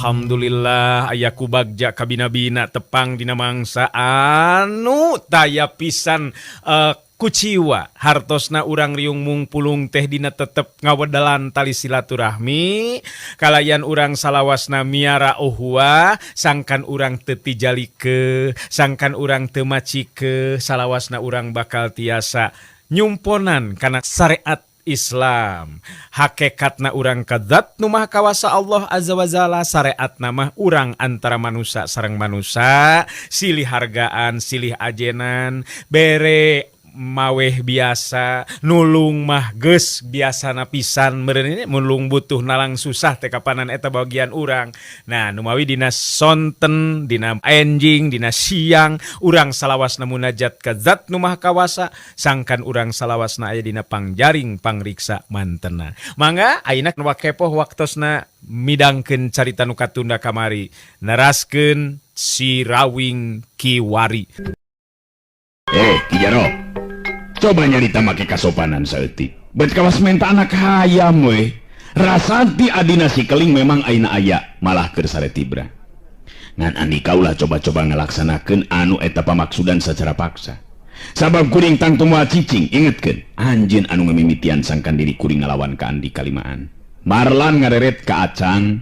Alhamdulillah aya ku bagja kabina-bina tepang dina mangsa anu taya pisan kuciwa hartosna urang riung mungpulung teh dina tetep ngawedelan tali silaturahmi kalayan urang salawasna miara uhuah sangkan urang teu tijalikeuh sangkan urang teu macikeuh salawasna urang bakal tiasa nyumponan kana syariat Islam. Hakekatna urang ka Dzat nu Maha Kawasa Allah Azza wa Jalla, sareatna mah urang antara manusa sareng manusa, silih hargaan, silih ajenan, bere maweh biasa, nulung mah geus biasana pisan meureun nulung butuh nalang susah teh kapanan eta bagian urang. Nah, numawi dina sonten, dina enjing, dina siang urang salawasna munajat ka Dzat nu Maha Kawasa, sangkan urang salawasna aya dina pangjaring pangriksa mantena. Mangga ayeuna wakepoh waktosna midangkeun carita nu katunda kamari, neraskeun Si Rawing Kiwari. Ki Jaro. Coba nyarita make kasopanan saeutik. Bet kawas menta anak hayam we. Rasanti adina si keling memang aina aya malah keur sare tibra. Ngan andika ulah coba-coba ngalaksanakeun anu eta pamaksudan secara paksa. Sabab kuring tangtu moal cicing, ingetkeun, anjeun anu ngamimitian sangkan diri kuring ngalawan ka andika limaan. Marlan ngareret ka Acang.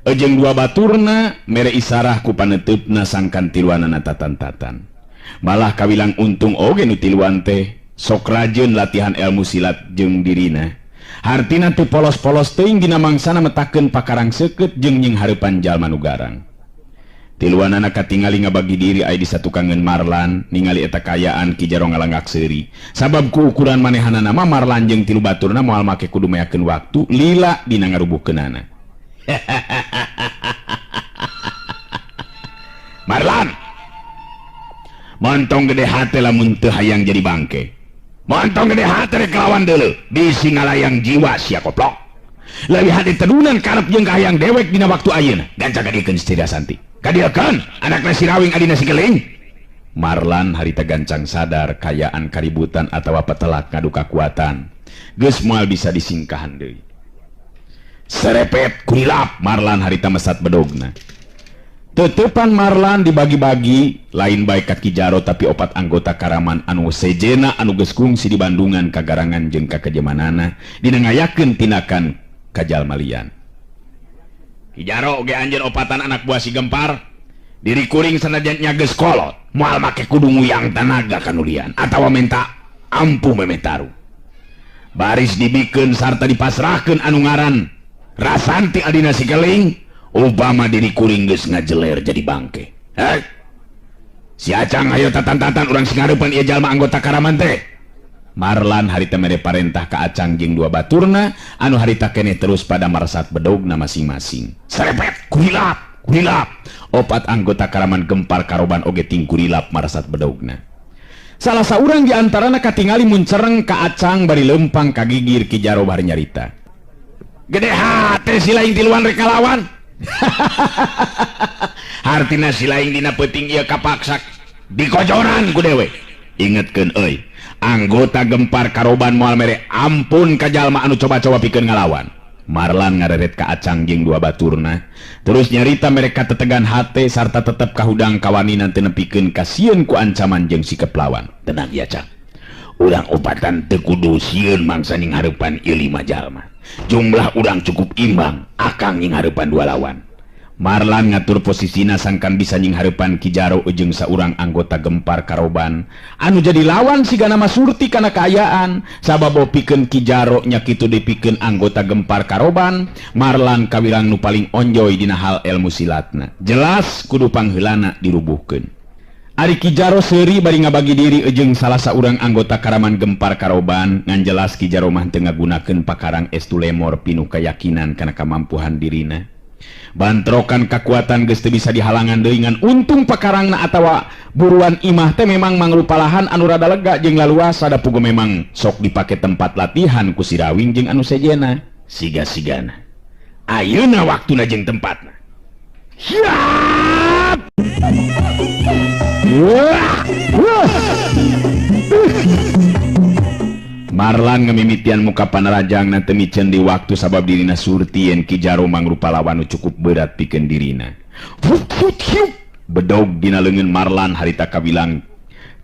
Ejeng dua baturna mere isarah ku paneuteup sangkan tiluanana tatan-tatan. Malah kawilang untung oge nu tiluan teh sok rajeun latihan ilmu silat jeung dirina. Hartina teu polos-polos teuing dina mangsana metakeun pakarang seukeut jeung nying hareupan jalma nu garang. Tiluanana katingali ngabagi diri aya di satukangeun Marlan ningali eta kayaan Ki Jaro ngalanggak seuri. Sabab ku ukuran manehanana mah Marlan jeung tilu baturna moal make kudu meakeun waktu lila dina ngarubuhkeunana. Marlan montong gede hate lamun teu hayang jadi bangke. Montong gede hate rek lawan deuleu, bisi ngalayang jiwa sia koplok. Leuwih hade tedunan karep jeung kahayang dewek dina waktu ayeuna. Gancang kadiekeun si Rasanti. Kadiekeun anakna si Rawing adina si Keling. Marlan harita gancang sadar kayaan kaributan atawa petelak ngadu kakuatan. Geus moal bisa disingkahan deui. Serepet kurilap Marlan harita mesat bedogna. Tetepan Marlan dibagi-bagi lain baik ka Ki Jaro tapi opat anggota karaman anu sejena anu geus kungsi di Bandungan kagarangan jeung kakejemanana dina ngayakeun tindakan kajalmalian. Ki Jaro oge anjeun opatan anak buah si Gempar diri kuring sanajan nya geus kolot moal make kudu nguyang tanaga kanulian atawa menta ampuh memetaru. Baris dibikeun sarta dipasrahkeun anu ngaran Rasanti adina si Keling. Obama diri kuring geus ngajeler jadi bangke. Heh. Si Acang ayo tatan-tatan urang sing ngareupeuan ieu jalma anggota karaman teh. Marlan harita mere parentah ka Acang jeung dua baturna anu harita keneh terus pada marsat bedogna masing-masing. Serepet kurilap, kurilap. Opat anggota karaman Gempar Karoban oge ting kurilap marsat bedogna. Salah saurang di antarana katingali muncereng ka Acang bari lempang ka gigir Ki Jaro bari nyarita. Gede hate si lain tiluan rek ngalawan. Hartina si lain dina peuting ieu kapaksa dikojoran ku dewe. Ingetkeun euy, anggota Gempar Karoban moal mere ampun ka jalma anu coba-coba pikeun ngalawan. Marlan ngareret ka Acang jeung dua baturna, terus nyarita mereka tetegan hate sarta tetep kahudang kawaninan teu nepikeun kasieun ku ancaman jeung sikep lawan. Tenang ya Cang, urang opatan teu kudu sieun mangsa ning hareupan ieu lima jalma. Jumlah urang cukup imbang, akang nying hareupan dua lawan. Marlan ngatur posisina sangkan bisa nying hareupan Ki Jaro jeung saurang anggota Gempar Karoban anu jadi lawan sigana mah Surti kana kaayaan. Sabab pikeun Ki Jaro nya kitu dipikeun anggota Gempar Karoban, Marlan kawirang nu paling onjoy dina hal ilmu silatna. Jelas kudu pangheulana dirubuhkeun. Ari Ki Jaro seuri bari ngabagi diri jeung salah saurang anggota karaman Gempar Karoban, ngan jelas Ki Jaro mah teu ngagunakeun pakarang estu lemor pinuh keyakinan kana kamampuhan dirina. Bantrokan kakuatan geus teu bisa dihalangan deui ngan untung pakarangna atawa buruan imah teh memang mangrupa lahan anu rada lega jeung laluasa da pugu memang sok dipake tempat latihan ku si Rawing jeung anu sejena. Siga-sigana. Ayeuna waktuna jeung tempatna. Siap! Marlan ngemimitian muka panarajang na teu miceun di waktu sabab dirina surti yen Ki Jaro mangrupa lawan nu cukup berat pikeun dirina. Bedog dina leungeun Marlan harita kabilang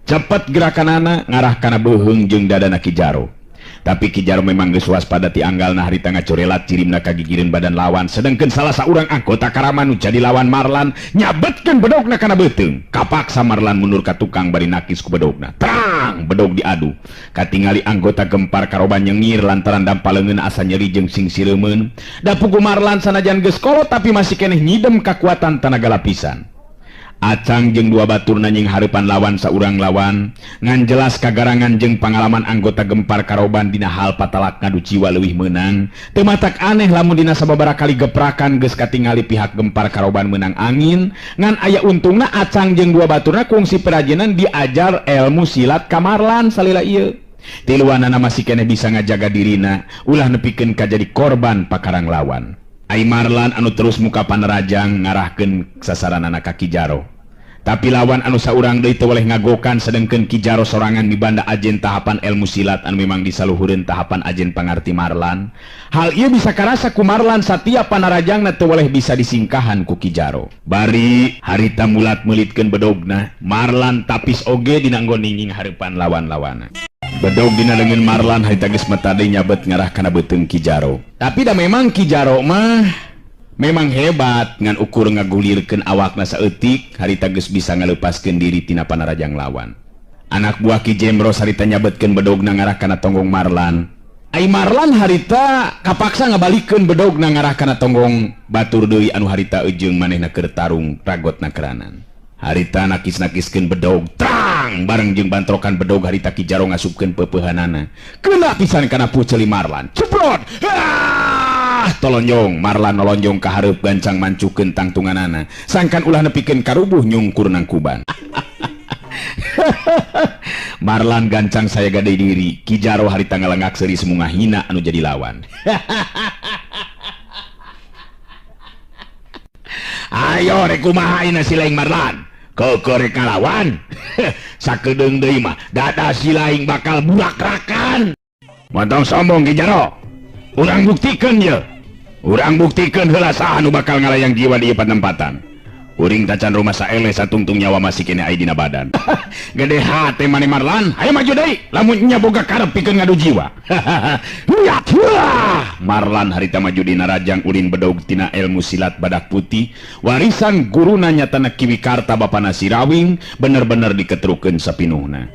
cepet gerakanana ngarah kana beuheung jeung dadana Ki Jaro. Tapi Ki Jaro memang geus waspada ti anggalna harita ngacorelat cirimna kagigireun badan lawan, sedengkeun salah saurang anggota Karaman nu jadi lawan Marlan nyabetkeun bedogna kana beuteung. Kapaksa Marlan mundur ka tukang bari nakis ku bedogna. Trang bedog diadu. Katingali anggota Gempar Karoban nyengir lantaran dampa leungeun asa nyeri jeung sing sireumeun. Da pugu Marlan sanajan geus kolot tapi masih keneh nyidem kakuatan tanaga lapisan. Acang jeung dua baturna nying hareupan lawan saurang lawan ngan jelas kagarangan jeung pangalaman anggota Gempar Karoban dina hal patalak ngadu jiwa leuwih meunang. Teu matak aneh lamun dina sababaraha kali geprakan geus katingali pihak Gempar Karoban meunang angin, ngan aya untungna Acang jeung dua baturna kungsi perajinan diajar ilmu silat ka Marlan salila ieu. Tiluanana masih keneh bisa ngajaga dirina ulah nepikeun ka jadi korban pakarang lawan. Ai Marlan anu terus muka panarajang ngarahkeun sasaranana ka Ki Jaro. Tapi lawan anu saurang deui teu weleh ngagokan, sedengkeun Ki Jaro sorangan mibanda ajen tahapan ilmu silat anu memang disaluhureun tahapan ajen pangarti Marlan. Hal ieu bisa karasa ku Marlan satiap panarajangna teu weleh bisa disingkahan ku Ki Jaro. Bari harita mulat meulitkeun bedogna, Marlan tapis oge dina nggon ninging hareupan lawan-lawana. Bedog dina leungeun Marlan harita geus meta deui nyabet ngarah kana beuteung Ki Jaro. Tapi da memang Ki Jaro mah memang hebat ngan ukur ngagulirkeun awakna saeutik harita geus bisa ngaleupaskeun diri tina panarajang lawan. Anak buah Ki Jemros harita nyabetkeun bedogna ngarah kana tonggong Marlan. Ai Marlan harita kapaksa ngabalikeun bedogna ngarah kana tonggong batur deui anu harita ejeung manehna keur tarung ragotna keranan. Harita nakis-nakiskeun bedog trang bareng jeung bantrokan bedog harita Ki Jaro ngasupkeun peupeuhanana. Kena pisan kana puceuli Marlan. Ceprot. Ah, tolonjong Marlan nolonjong ka hareup gancang mancukeun tangtunganana. Sangkan ulah nepikeun karubuh nyungkur nangkuban. Marlan gancang saya gade diri. Ki Jaro harita ngalengak seuri semungah hina anu jadi lawan. Ayo rek kumaha ayeuna si laing Marlan? Keukeuh rek ngalawan. Sakedeung deui mah dada si laing bakal burakrakan. Montong sombong Ki Jaro. Urang buktikeun ye. Urang buktikeun heula saha nu bakal ngalayang jiwa di ieu panempatan. Uring tacan rumah saeleh satungtung nyawa masih kene aya dina badan. Gede hate maneh Marlan, hayo maju deui lamun nya boga karep pikeun ngadu jiwa. Marlan harita maju dina rajang ulin bedog tina ilmu silat badak putih warisan guruna nyatana Ki Wikarta bapana Sirawing bener-bener diketrukeun sapinuhna.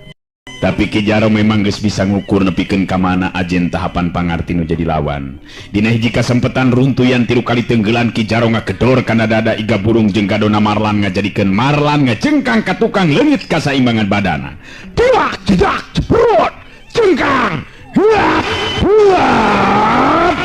Tapi Ki Jaro memang geus bisa ngukur nepikeun ka mana ajen tahapan pangarti nu jadi lawan. Dina hiji kasempetan runtuyan tilu kali tenggelan Ki Jaro ngagedor kana dada iga burung jeung gadona Marlan ngajadikeun Marlan ngajengkang ka tukang leungit kasaimbangan badana. Tiwak jedak jebrot jengkang. Huap huap.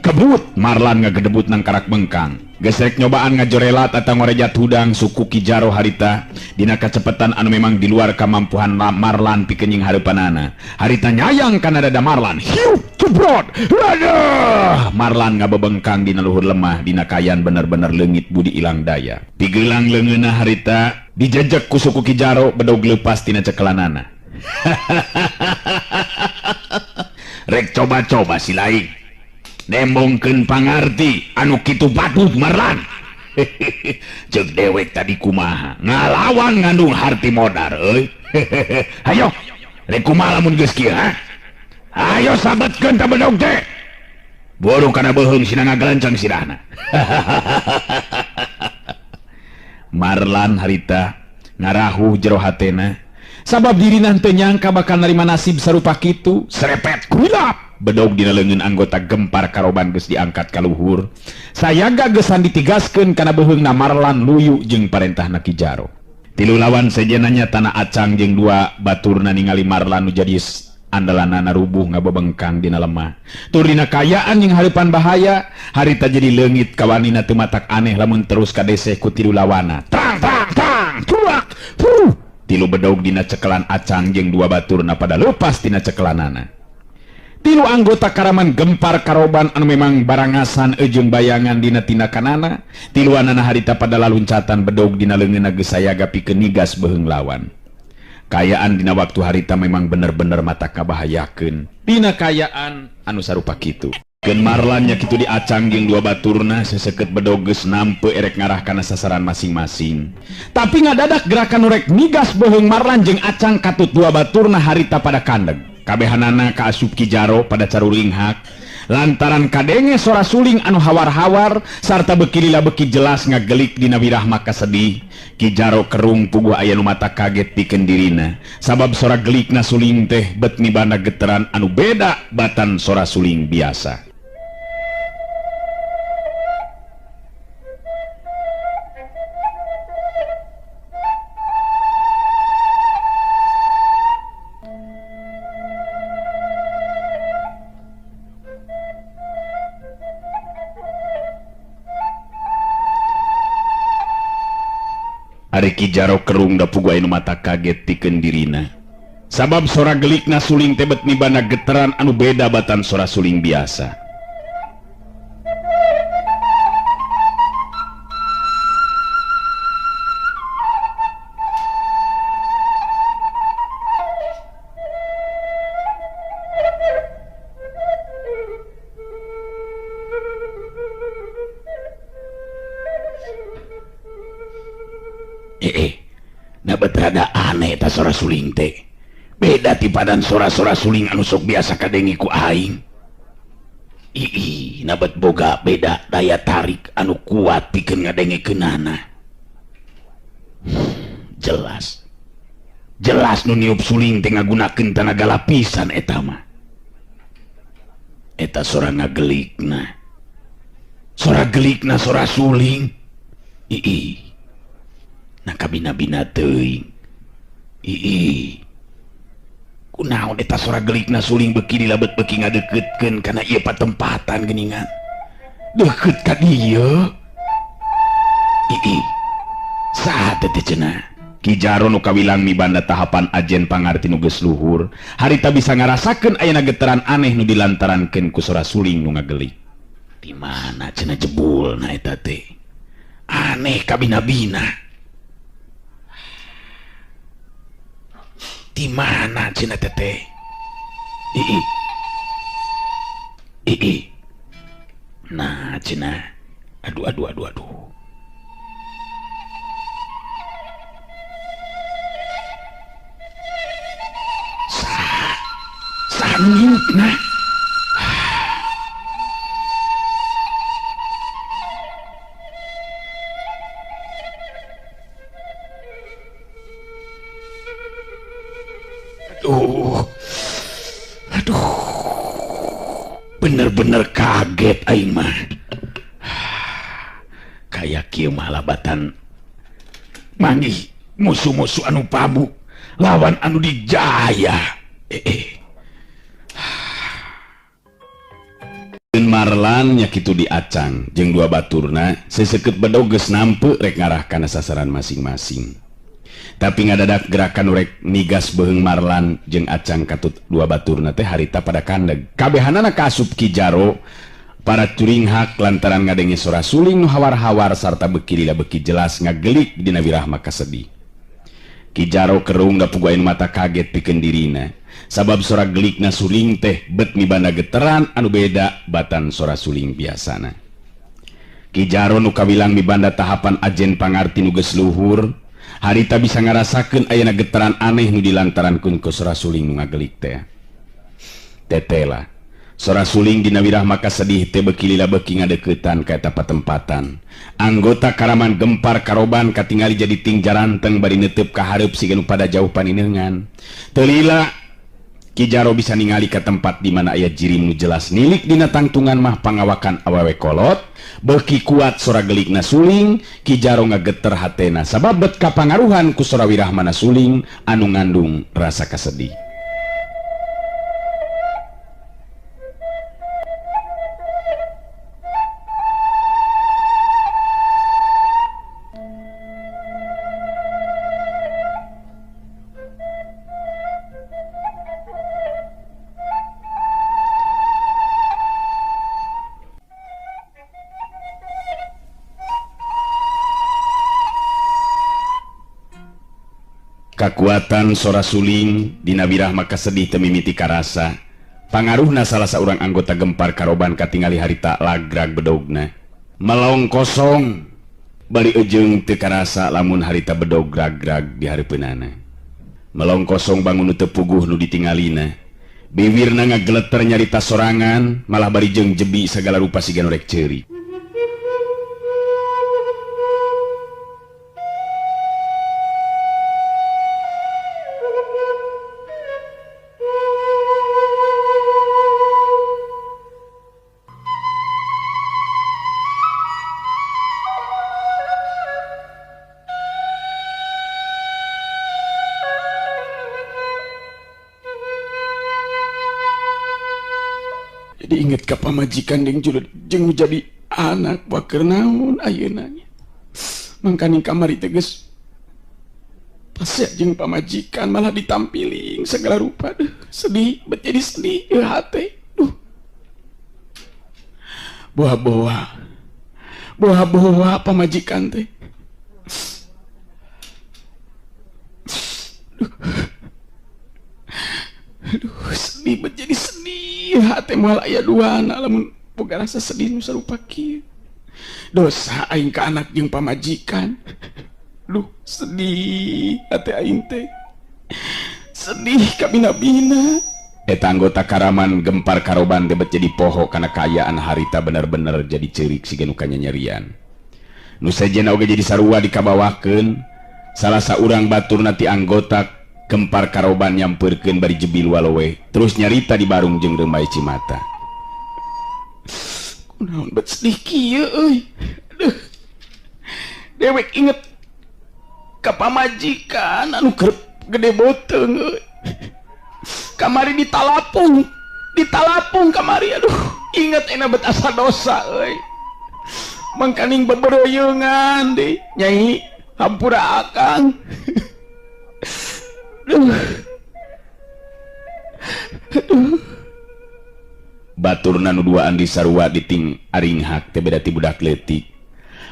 Kebut Marlan ngagedebut nang karak bengkang. Gesrek nyobaan ngajorelat atau ngorejat hudang suku Ki Jaro harita dina kacepetan anu memang di luar kamampuhan Marlan pikeun nying hareupanana. Harita nyayang kana dada Marlan. Hiu cebrot. Aduh, Marlan ngabebengkang dina luhur lemah dina kayan bener-bener leungit budi ilang daya. Pigelang leungeunna harita dijejek ku suku Ki Jaro bedog leupas tina cekelanana. Rek coba-coba si laing. Nembongkeun pangarti anu kitu batut Marlan. Ceuk dewek tadi kumaha ngalawan ngandung harti modar euy. Hayo rek kumaha lamun geus kieu ha? Hayo sabetkeun ta bedog teh. Buru kana beuheung sina ngagelenceng sirahna. Marlan harita ngarahuh jero hatena sabab dirina teu nyangka bakal narima nasib sarupa kitu. Serepet kulap bedog dina leungeun anggota Gempar Karoban geus diangkat ka luhur. Sayaga geusan ditigaskeun kana beuheungna Marlan luyu jeung parentahna Ki Jaro. Tilu lawan sejenanya tanah Acang jeung dua baturna ningali Marlan nu jadi andalanana rubuh ngabebengkang dina lemah. Tur dina kayaan jeung hareupan bahaya, harita jadi leungit kawanina teu matak aneh lamun terus kadeseh ku tilu lawana. Tang tang tang tuak. Fuh. Tilu bedog dina cekelan Acang jeung dua baturna pada lepas tina cekelanana. Tilu anggota Karaman Gempar Karoban anu memang barangasan ejeung bayangan dina tindakanana, tiluanana harita pada laluncatan bedog dina leungeunna geus sayaga pikeun nigas beuheung lawan. Kayaan dina waktu harita memang bener-bener mata kabahayakeun. Dina kayaan anu sarupa kitu. Keun Marlan nya kitu diacang jeung dua baturna seseukeut bedog geus nampe erek ngarah kana sasaran masing-masing. Tapi ngadadak gerakan nu rek migas beuheung Marlan jeung Acang katut dua baturna harita pada kandeg. Kabehanana kaasup Ki Jaro pada caruringhak lantaran kadenge sora suling anu hawar-hawar sarta beuki lila beuki jelas ngagelik dina wirahma kasedih. Ki Jaro kerung puguh aya nu mata kaget pikeun dirina sabab sora gelikna suling teh bet mibanda geteran anu beda batan sora suling biasa. Ari Ki Jaro kerung da puguh aya nu mata kaget pikeun dirina sabab sora gelikna suling teh bet mibanda geteran anu beda batan sora suling biasa. Rada aneh ta sora suling teh beda ti padan sora-sora suling anu sok biasa kadenge ku aing. Ii nabet boga beda daya tarik anu kuat pikeun ngadengekeunana. Jelas jelas nu niup suling teh ngagunakeun tanaga lapisan eta mah. Eta sora ngagelikna, sora gelikna sora suling. Ii nah kabina-bina teuing. Ii kunaon eta sora gelikna suling beuki dilabet beuki ngadeuketkeun kana ieu patempatan geuningan deukeut ka dieu. Ii saha teh cenah? Ki Jaro nu kawilang mibanda tahapan ajen pangarti nu geus luhur harita bisa ngarasakeun ayana geteran aneh nu dilantarankeun ku sora suling nu ngagelik. Di mana cenah jebulna eta teh aneh kabina-bina. Di mana cenah teteh? Ii ii nah cenah aduh aduh aduh aduh. Saha nu ngiupna? Aduh, aduh, bener-bener kaget aing mah. Kayak kieu mah labatan manggih musuh-musuh anu pabuk lawan anu dijaya. Marlan nya kitu diacang jeung dua baturna seseukeut bedog geus nampe rek ngarah kana sasaran masing-masing. Tapi ngadadak gerakan rek migas beuheung Marlan jeung Acang katut dua baturna teh harita pada kandeg. Kabehanana kaasup Ki Jaro para curinghak lantaran ngadenge sora suling nu hawar-hawar sarta beuki lila beuki jelas ngagelik dina wirahma kasedih. Ki Jaro kerung da puguh anu mata kaget pikeun dirina sabab sora gelikna suling teh bet mibanda geteran anu beda batan sora suling biasana. Ki Jaro nu kawilang mibanda tahapan ajen pangarti nu geus luhur harita bisa ngarasakeun ayana geteran aneh nu dilantarankeun ku sora suling nu ngagelik teh. Tetela sora suling dina wirahma kasedih teh beuki lila beuki ngadeuketan ka eta patempatan. Anggota karaman gempar karoban katingali jadi ting jaranteng bari neuteup ka hareup siga nu pada jauh paninengan. Teu lila Ki Jaro bisa ningali ka tempat di mana aya jirim nu jelas nilik dina tangtungan mah pangawakan awewe kolot. Beuki kuat sora gelikna suling, Ki Jaro ngageter hatena sabab bet kapangaruhan ku sora wirahmana suling anu ngandung rasa kasedih. Kakuatan sora suling dina wirah maka sedih teu mimiti karasa. Pangaruhna salah saurang anggota Gempar Karoban katingali harita lagrag bedogna. Melong kosong bari ejeung teu karasa lamun harita bedog grag-grag di hareupeunana. Melong kosong bangun nu teu puguh nu ditingalina. Biwirna ngageleter nyarita sorangan malah bari jeung jebi sagala rupa siga nu rek ceurik. Diinget ka pamajikan jeung jeung jadi anak waker naon ayeuna nya. Mangkaning kamari teh geus pasea jeung pamajikan malah ditampiling segala rupa. Duh, sedih, bet jadi sedih ieu hate. Duh. Boa-boa. Boa-boa pamajikan teh. Duh. Aduh, sedih bet jadi sedih. Hate moal aya duana lamun boga rasa sedih nu sarupa kieu. Dosa aing ka anak jeung pamajikan. Duh, sedih hate aing teh. Sedih kabina-bina. Eta anggota Karaman Gempar Karoban teh bet jadi poho kana kaayaan harita bener-bener jadi ceurik siga nu kanyanyerian. Nu sejenna oge jadi sarua dikabawakeun. Salah saurang baturna ti anggota Gempar Karoban nyampeurkeun bari jebil walowe terus nyarita di barung jeung reumai cimata. Kunaon bet sedih kieu euy. Aduh. Dewek inget ka pamajikan anu kerep gede boteung euy. Kamari ditalapung, ditalapung kamari aduh. Inget enak bet asa dosa euy. Mangkaning bebereungan deui nyai hampura akang. Aduh. Aduh. Baturna nu duaan di sarua diting aringhak teh beda ti budak leutik.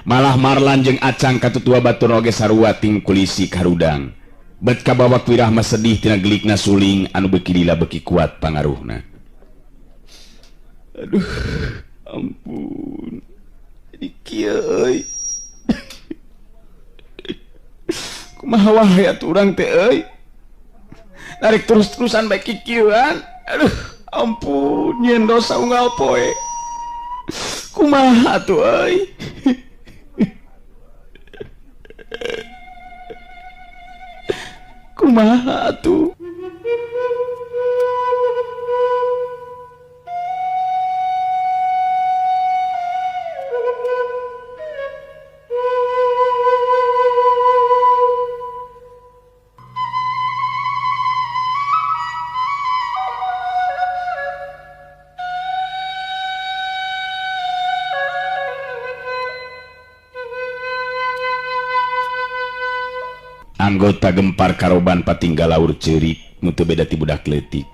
Malah Marlan jeung Acang katutua batur oge sarua ting kulisi karudang. Bet kabawa wirah mah sedih tina gelikna suling anu beuki lila beuki kuat pangaruhna. Aduh, ampun. Jadi kieu euy. Kumaha wae atuh urang teh euy. Narik terus-terusan baik kikieuan. Aduh, ampun, nyeun dosa unggal poe. Kumaha atuh euy. Kumaha atuh. Anggota Gempar Karoban patinggal laur ceurik nu teu beda ti budak leutik.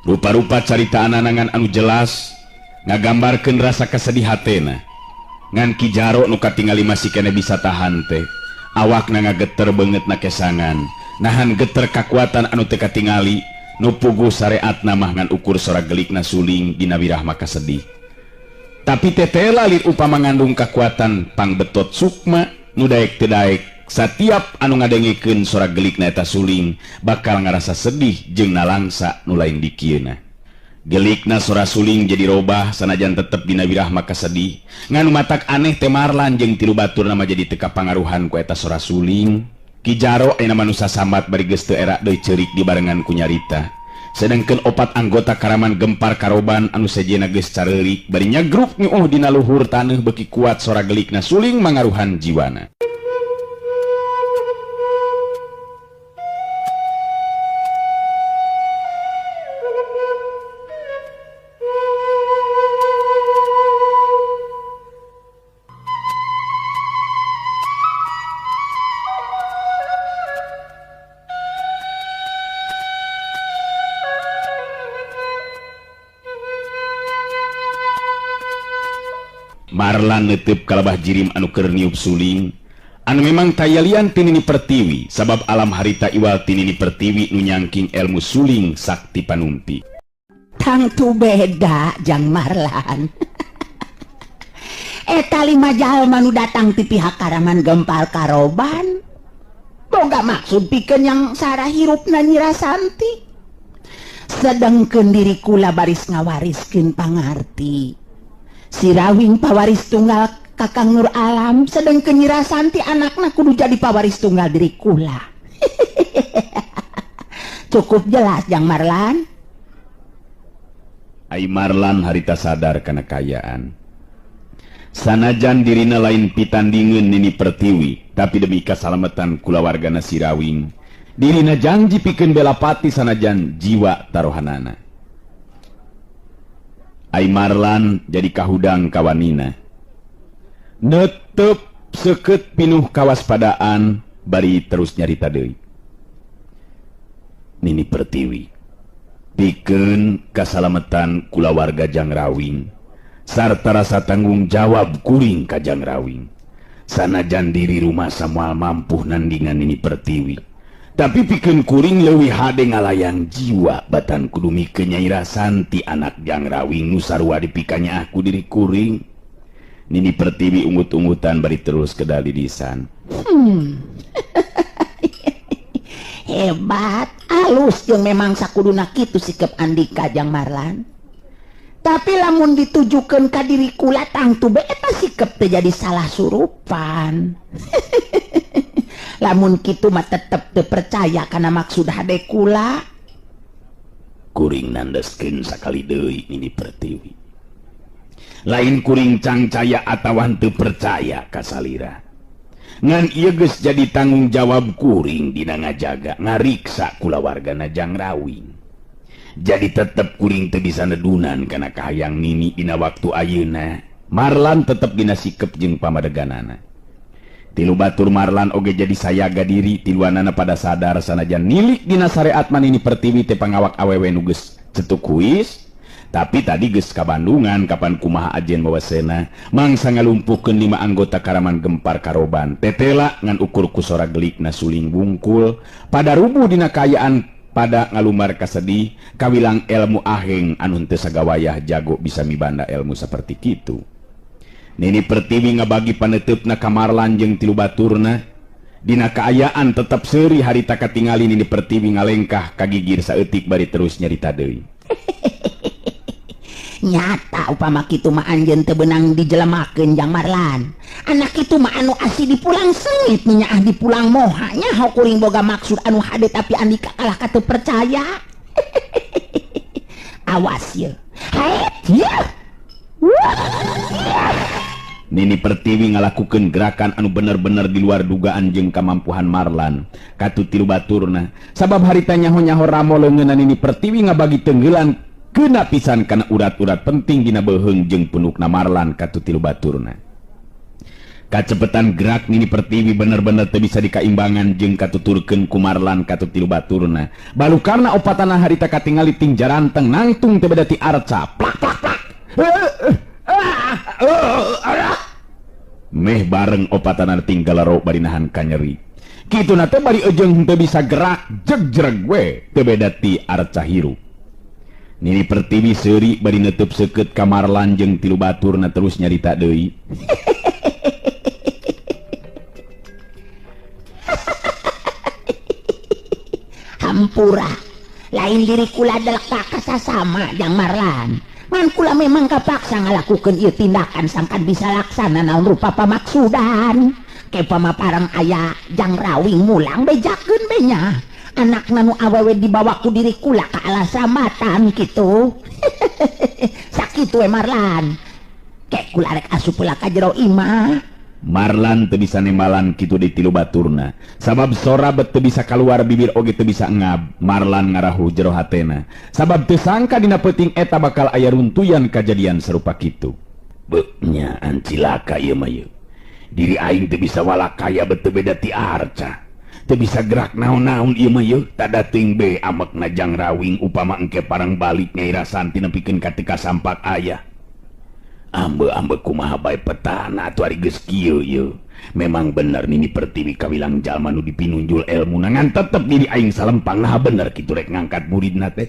Rupa-rupa carita anangan anu jelas ngagambarkeun rasa kasedih hatena. Ngan Ki Jaro nu katingali masih keneh bisa tahan teh. Awakna ngageter beungeutna kesangan, nahan geter kakuatan anu teu katingali nu puguh sareatna mah ngan ukur sora gelikna suling dina wirah maka sedih. Tapi tetela lir upama ngandung kakuatan pangbetot sukma nu daek teu daek. Satiap anu ngadengekeun sora gelikna eta suling bakal ngarasa sedih jeung nalangsa nu lain dikieuna. Gelikna sora suling jadi robah sanajan tetep dina wirah maka sedih. Ngan matak aneh teh Marlan jeung tilu baturna mah jadi teu kapangaruhan ku eta sora suling. Ki Jaro ayeuna manusa sambat bari geus teu era deui ceurik dibarengan ku nyarita. Sedengkeun opat anggota Karaman Gempar Karoban anu sejenna geus careurik bari nyagruk nyuuh dina luhur taneuh beuki kuat sora gelikna suling mangaruhan jiwana. Marlan netep kalabah jirim anu keur niup suling. Anu memang tayalian ti Nini Pertiwi sabab alam harita iwal ti Nini Pertiwi nu nyangking ilmu suling sakti panumpi. Tangtu beda Jang Marlan. Eta lima jalma nu datang ti pihak Karaman Gempal Karoban. Boga maksud pikeun yang sara hirupna Nyi Rasanti. Sedengkeun diri kula baris ngawariskeun pangarti. Si Rawing pawaris tunggal Kakang Nur Alam, sedengkeun Nyi Rasanti anakna kudu jadi pawaris tunggal diri kula. Cukup jelas Jang Marlan. Ai Marlan harita sadar kana kayaan. Sanajan dirina lain pitandingeun Nini Pertiwi, tapi demi kasalamatan kulawargana si Rawing, dirina janji pikeun belapati sanajan jiwa taruhanana. Ai Marlan jadi kahudang kawanina. Netep seukeut pinuh kawaspadaan bari terus nyarita deui. Nini Pertiwi, pikeun kasalamatan kulawarga Jang Rawing, sarta rasa tanggung jawab kuring ka Jang Rawing. Sanajan diri rumah samual mampu nandingan Nini Pertiwi, tapi pikeun kuring leuwih hade ngalayang jiwa batan kudu mikeun Nyai Rasanti anak Jang Rawing nu sarua dipikanya aku diri kuring. Nini Pertiwi ungut-ungutan bari terus kedal didisan. Hebat, alus jeung memang sakuduna kitu sikep Andika Jang Marlan. Tapi lamun ditujukeun ka diri kula tangtu be eta sikep teh jadi salah surupan. Lamun kitu mah tetep teu percaya kana maksud hade kula. Kuring nandeskeun sakali deui Nini Pertiwi. Lain kuring cangcaya atawa henteu percaya ka salira. Ngan ieu geus jadi tanggung jawab kuring dina ngajaga ngariksa kulawargana Jang Rawing. Jadi tetep kuring teu bisa nedunan kana kahayang Nini dina waktu ayeuna. Marlan tetep dina sikep jeung pamadeganana. Tilu batur Marlan oge jadi sayaga diri tiluanana pada sadar sanajan nilik dina sareat mah Nini Pertiwi teh pangawak awewe nu geus cetuk kuis. Tapi tadi geus ka Bandungan kapan kumaha ajen wawasena mangsa ngalumpuhkeun 5 anggota Karaman Gempar Karoban tetela ngan ukur ku sora gelikna suling bungkul pada rubuh dina kaayaan pada ngalumar kasedih kawilang ilmu aheng anu henteu sagawayah jago bisa mibanda ilmu saperti kitu. Nini Pertiwi ngabagi paneuteup ka Marlan jeung tilu baturna dina kaayaan tetep seuri harita katingali Nini Pertiwi ngalengkah kagigir saeutik bari terus nyarita deui. Nyata upama kitu mah anjeun teu beunang dijelemakeun Jang Marlan. Anak kitu mah anu asli dipulang sengit nyaah dipulang moha nyaho kuring boga maksud anu hade tapi Andika kalah ka teu percaya. Awas ye. Haet ye. Nini Pertiwi ngalakukeun gerakan anu bener-bener di luar dugaan jeung kamampuhan Marlan katu tilu baturna. Sabab harita nyaho-nyaho ramo leungeunna Nini Pertiwi ngabagi tenggelan kena pisan kana urat-urat penting dina beuheung jeung punukna Marlan katu tilu baturna. Kacepetan gerak Nini Pertiwi bener-bener teu bisa dikaimbangan jeung katuturkeun ku Marlan katu tilu baturna. Balukarna opatana harita katingali ting jaranteng nangtung teu beda ti arca. Plak plak plak. Meh bareng opatana tinggal laro bari nahan kanyeri. Kituna teh bari ejeung henteu bisa gerak jegjreg we teu beda ti arca hirup. Nini Pertiwi seuri bari neutup seukeut ka Marlan jeung tilu baturna terus nyarita deui. Hampura, lain diri kula delek kasasama Jang Marlan. Ngan kula memang kapaksa ngalakukeun ieu tindakan sangkan bisa laksana naon rupa pamaksudan. Ke pamaparang aya Jang Rawing mulang bejakeun be nya. Anak nanu awewe dibawa ku diri kula ka alas ramatan kitu. Sakitu we Marlan. Ke kula rek asup pula ka jero imah. Marlan teu bisa nembalan kitu di tilu baturna. Sabab sora bet teu bisa kaluar bibir oge teu bisa ngab. Marlan ngarahu jero hatena. Sabab teu sangka dina peuting eta bakal aya runtuyan kajadian serupa kitu. Beuknya ancilaka ieu mah ieu. Diri aing teu bisa walakaya bet teu beda ti arca. Teu bisa gerak naon-naon ieu mah yeuh. Tada teuing be amekna Jang Rawing upama engke parang balik Nyai Rasanti nepikeun ka teu kasampak aya. Ambe-ambe kumaha bae petana atuh ari geus kieu yeuh. Memang bener Nini Pertiwi kawilang jalma nu dipinunjul elmuna ngan tetep diri aing salempang nah bener kitu rek ngangkat muridna teh.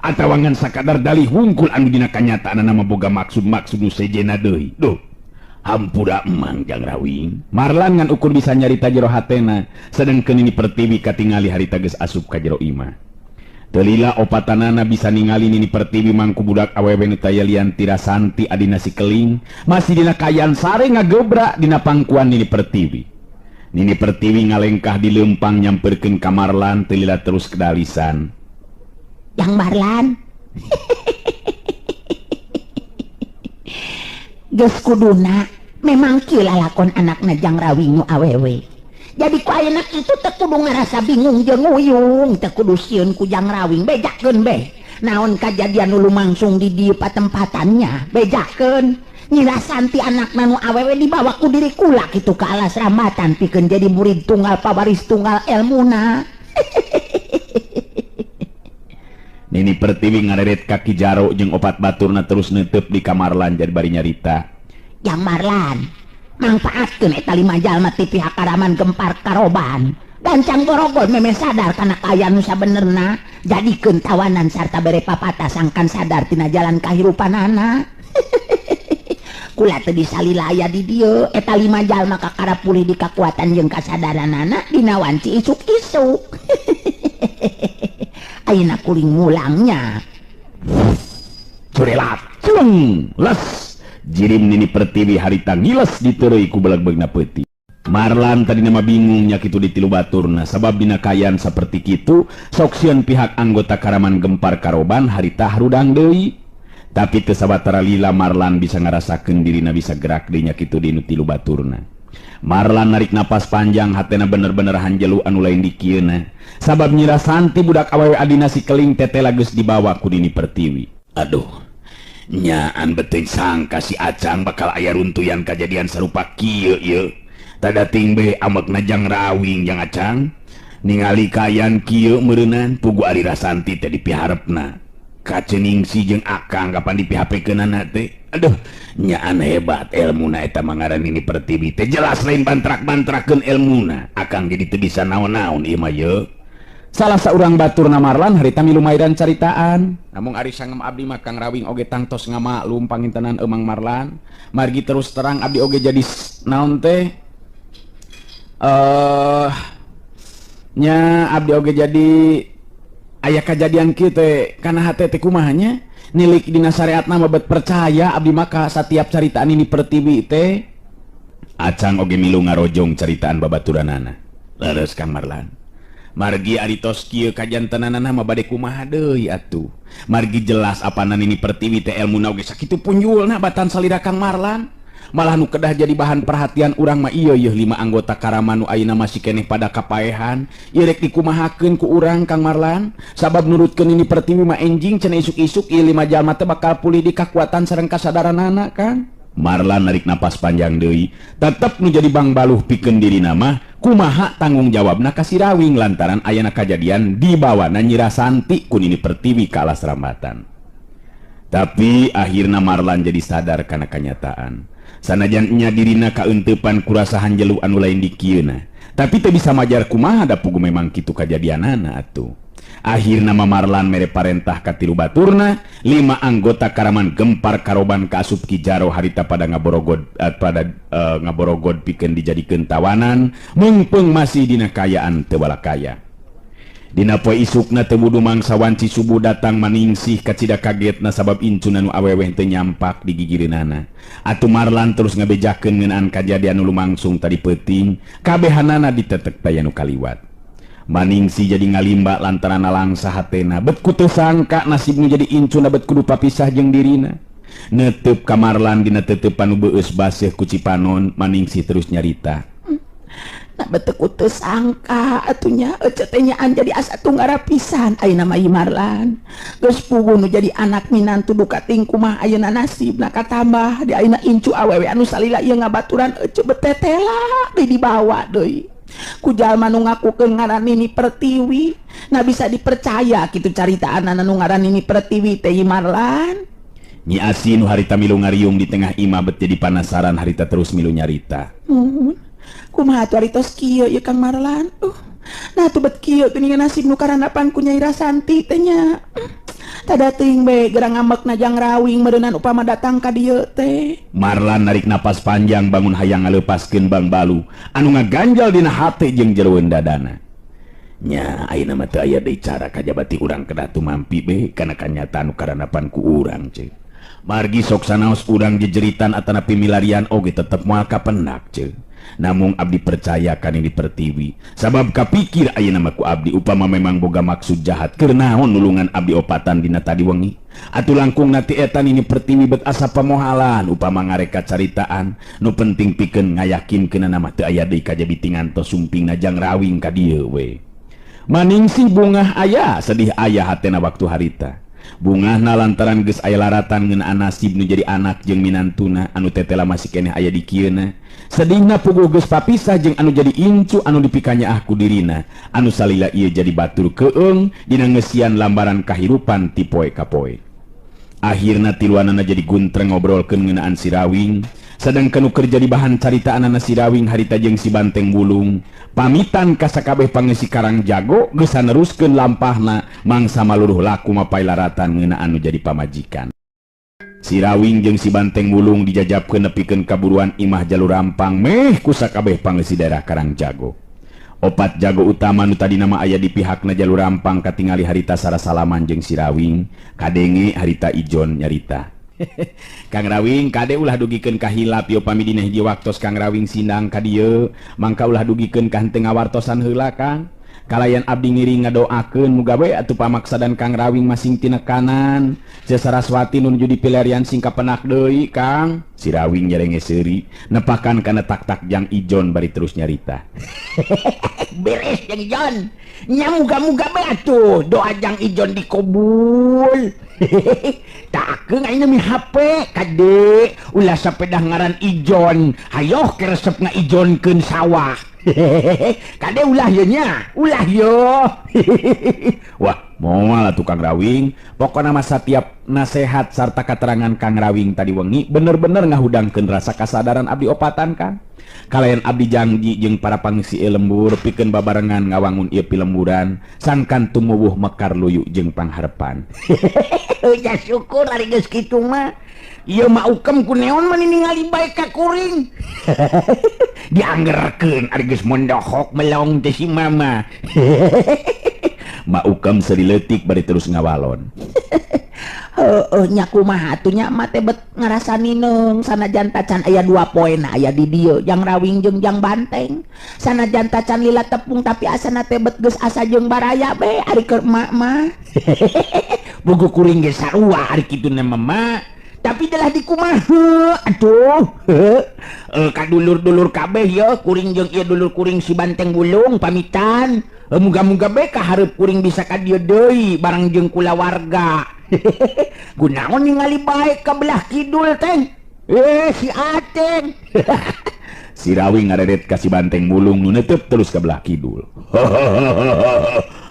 Atawa ngan sakadar dalih wungkul anu dina kanyataanna mah boga maksud-maksud nu sejenna deui. Duh. Hampura emang Jang Rawing. Marlan ngan ukur bisa nyarita jero hatena, sedengkeun Nini Pertiwi katingali harita geus asup ka jero imah. Telila opatanana bisa ningali Nini Pertiwi mangku budak awewe nu taya lian tirasanti adina si keling masih dina kayan sare ngagebrak dina pangkuan Nini Pertiwi. Nini Pertiwi ngalengkah di lempang nyamperkeun ka Marlan telila terus kedalisan. Yang Marlan. Geus kuduna memang kieu lalakon anakna Jang Rawing nu awewe. Jadi ku ayeuna kitu teu kudu ngarasa bingung jeung nguyung, teu kudu sieun ku Jang Rawing, bejakeun beh. Naon kajadian nu lumangsung di dieu patempatannya, bejakeun. Nyi Rasanti anakna nu awewe dibawa ku diri kula kitu ka alas rambatan pikeun jadi murid tunggal pawaris tunggal elmuna. Nini Pertiwi ngareret ka Ki Jaro jeung opat baturna terus neuteup di ka Marlan jadi bari nyarita. Jang Marlan, mangfaatkeun eta lima jalma ti pihak Karaman Gempar Karoban. Gancang borogol memeh sadar kana kaayaan nu sabenerna, jadikeun tawanan sarta bere papatah sangkan sadar tina jalan kahirupanana. Kula teu bisa lila aya di dieu, eta lima jalma kakara pulih di kakuatan jeung kasadaranana dina wanci isuk-isuk. Ayeuna kuring ngulangnya. Curelat, culeng, les. Jirim Nini Pertiwi harita ngiles diteureuy ku beleg-belegna peuti. Marlan tadi nama bingung nya kitu di tilu baturna sabab dina kaayaan saperti kitu sok sieun pihak anggota Karaman Gempar Karoban harita harudang deui. Tapi teu sabatara lila Marlan bisa ngarasakeun dirina bisa gerak deui nya kitu di nu tilu baturna. Marlan narik napas panjang hatena bener-bener hanjelu anu lain dikieuna. Sabab Nyi Rasanti budak awewe adina si keling tetela geus dibawa ku Nini Pertiwi. Aduh. Nyaan beteng sangka si Acang bakal aya runtuyan kajadian sarupa kieu ieu. Tadating be amekna Jang Rawing Jang Acang. Ningali kaayaan kieu meureunnan pugu ari Rasanti teh dipiharepna. Kaceningsi jeung Akang kapan dipihapekeunana teh. Aduh, nyaan hebat elmuna eta mangaran Nini Pertiwi teh jelas lain bantrak-bantrakeun elmuna. Akang jadi teu bisa naon-naon ieu mah ye. Salah saurang baturna Marlan harita milu mairan caritaan. Namun ari sangem abdi mah Kang Rawing oge tangtos ngamaklum pangintenan Emang Marlan. Margi terus terang abdi oge jadi naon teh nya abdi oge jadi aya kajadian kieu teh kana hate teh kumaha nya nilik dina syariatna mah bet percaya abdi mah ka satiap caritaan Nini Pertiwi teh. Acang oge milu ngarojong caritaan babaturanana. Leres Kang Marlan. Margi ari tos kieu kajantenanana mah bade kumaha deui atuh. Margi jelas apana Nini Pertiwi teh elmuna oge sakitu punjulna batan salira Kang Marlan. Malah nu kedah jadi bahan perhatian urang mah ieu yeuh lima anggota Karaman nu ayeuna masih keneh pada kapaehan. Ieu rek dikumahakeun ku urang Kang Marlan. Sabab nurutkeun Nini Pertiwi mah enjing cenah isuk-isuk ieu lima jalma teh bakal pulih di kakuatan sareng kasadaranana Kang. Marlan narik napas panjang deui, tetep nu jadi bangbaluh pikeun dirina mah kumaha tanggung jawabna ka si Rawing lantaran ayana kajadian dibawana Nyi Rasanti ku Nini Pertiwi ka alas rambatan. Tapi akhirna Marlan jadi sadar kana kanyataan. Sanajan nya dirina kaeuntepan ku rasa hanjelu anu lain dikieuna, tapi teu bisa majar kumaha da pugu memang kitu kajadianana atuh. Akhirna Marlan mere parentah ka tilu baturna, lima anggota Karaman Gempar Karoban kaasup Ki Jaro harita pada ngaborogod pikeun dijadikeun tawanan, meungpeung masih dina kayaan teu balakaya. Dina poe isukna teu wudu mangsa wanci subuh datang Maningsih kacida kagetna sabab incuna nu awewe teu nyampak di gigireunana. Atuh Marlan terus ngabejakeun ngeunaan kajadian nu lumangsung tadi peuting, kabehanana ditetek taya nu kaliwat. Maningsih jadi ngalimba lantaran nalangsa hatena, bet ku teu sangka nasibnu jadi incuna bet kudu papisah jeung dirina. Neteup ka Marlan dina teteupan nu beueus baseuh ku Cipanon, Maningsih terus nyarita. Nah bet ku teu sangka atuh nya ece teh nyaan jadi asa tunggara pisan ayeuna mah ieu Marlan. Geus puguh nu jadi anak minantu duka ting kumaha ayeuna nasibna katambah di ayeuna incu awewe anu salila ieu ngabaturan ece betetela deui dibawa deui. Ku jalma nu ngakukeun ngaran Nini Pertiwi, nah bisa dipercaya kitu caritaanana nu ngaran Nini Pertiwi teh Marlan. Nyi Asi nu harita milu ngariung di tengah imah bet jadi panasaran harita terus milu nyarita. Muhun, kumaha atuh ari tos kieu ieu Kang Marlan? Nah atuh bet kieu geuningan nasib nu karandapan ku Nyai Rasanti teh nya. Tada teuing bae gerang ngambekna jang rawing meureunan upama datang ka dieu teh. Marlan narik napas panjang bangun hayang ngaleupaskeun bangbalu anu ngaganjal dina hate jeung jeroeun dadana. Nya ayeuna mah teu aya deui cara kajabati urang kedah tumampi be kana kanyataan nu karandapan ku urang ceuk. Margi sok sanaos urang jejeritan atanapi milarian oge tetep moal kapendak ceuk. Namung abdi percaya ka Nini Pertiwi sabab kapikir ayeuna mah ku abdi upama memang boga maksud jahat keur naon nulungan abdi opatan dina tadi wengi. Atuh langkung nati eta Nini Pertiwi bet asa pamohalan upama ngareka caritaan nu penting pikeun ngayakinkeunana mah teu aya deui kajabi tingantos sumpingna jang rawing ka dieu we. Maningsih bungah aya sedih aya hatena waktu harita. Bungahna lantaran geus aya laratan ngeunaan nasib nu jadi anak jeung minantuna anu tetela masih keneh aya di kieuna. Sedihna puguh geus papisah jeung anu jadi incu anu dipikanyaah ku dirina anu salila ieu jadi batur keung dina ngeusian lambaran kahirupan ti poe ka poe. Akhirna tiluanana jadi guntreng ngobrolkeun ngeunaan si Rawing, sadangkan nu keur jadi bahan caritaanana si Rawing harita jeung si Banteng Wulung. Pamitan ka sakabeh pangeusi Karang Jago geus saneruskeun lampahna mangsa maluruh laku mapay laratan ngeunaan nu jadi pamajikan. Si Rawing jeung si Banteng Wulung dijajabkeun nepikeun kaburuan imah Jalur Rampang meh ku sakabeh pangeusi daerah Karang Jago. Opat jago utama nu tadi nama aya di pihakna Jalur Rampang katingali harita sarasalaman jeung si Rawing, kadenge harita Ijon nyarita. Kang Rawing kade ulah dugikeun ka hilap ieu pami dina hiji waktos Kang Rawing sindang ka dieu, mangka ulah dugikeun ka henteu ngawartosan heula Kang. Kalayan abdi ngiring ngadoakeun muga we atuh pamaksadan Kang Rawing masing tinekanan. Ceu Saraswati nu nuju dipilarian sing kapenak deui Kang. Si Rawing nyerenge seuri nepakan kana tak-tak jang Ijon bari terus nyarita. Beres jang Ijon. Nya muga-muga bae atuh doa jang Ijon dikabul. Takeung ayeuna mi HP kade ulah sapedah ngaran Ijon. Hayoh keresep ngaijonkeun sawah. Kade ulah ye nya, ulah yo. Wah, moal atuh Kang Rawing. Pokona mah satiap nasehat sarta katerangan Kang Rawing tadi wengi bener-bener ngahudangkeun rasa kasadaran abdi opatan Kang. Kalayan abdi janji jeung para pangisi lembur pikeun babarengan ngawangun ieu pilemburan sangkan tumuwuh mekar luyu jeung pangharepan. Ya syukur ari geus kitu mah. Ieu mah ukem ku neon mah ningali bae ka kuring. Dianggerkeun ari geus mondohok melong teh si mama. Ma ukem seuri leutik bari terus ngawalon. Heueuh nya kumaha atuh nya mah teh bet ngarasa nineung sanajan tacan aya dua poena aya di dieu jang Rawing jeung jang Banteng. Sanajan tacan lila tepung tapi asana teh bet geus asa jeung baraya be ari keur emak mah. Buku kuring ge sarua ari kitu na mama. Tapi telah dikumaha atuh. Ka dulur-dulur kabeh ye kuring jeung ieu dulur kuring si Banteng Wulung pamitan. Muga-muga be kahareup kuring bisa ka dieu deui bareng jeung kulawarga. Gunaon ningali bae ka belah kidul teh. Si Ateng. Si Rawing ngareret ka si Banteng Wulung nu netep terus ka belah kidul.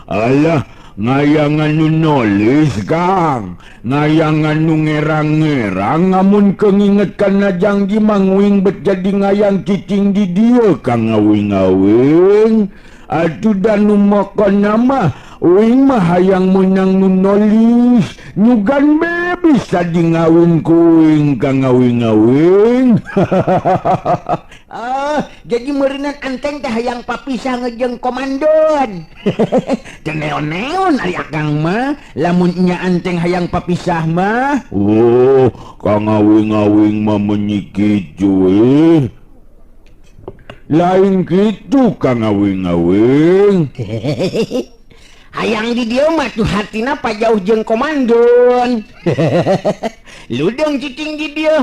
Alah, ngayangan nu nulis Kang, ngayangan nu ngerang-ngerang ngamun kenginget kana jangji manguing bet jadi ngayang cicing di dieu Kang ngawing-ngawing. Atuh dan nu mokona mah uing mah hayang meunang nu nulis nyugan be bisa di ngawin kuing Kang ngawing-ngawing. Jadi meureunan Anteng teh hayang papisah ngejeng komandon. Teu neon-neon ari akang mah lamun nya Anteng hayang papisah mah. Oh, Kang ngawing-ngawing mah meunyi kitu eh. Lain kitu Kang ngawing-ngawing. Hayang di dieu mah tuh hatina pajauh jeung komandon. Ludeng cicing di dieu,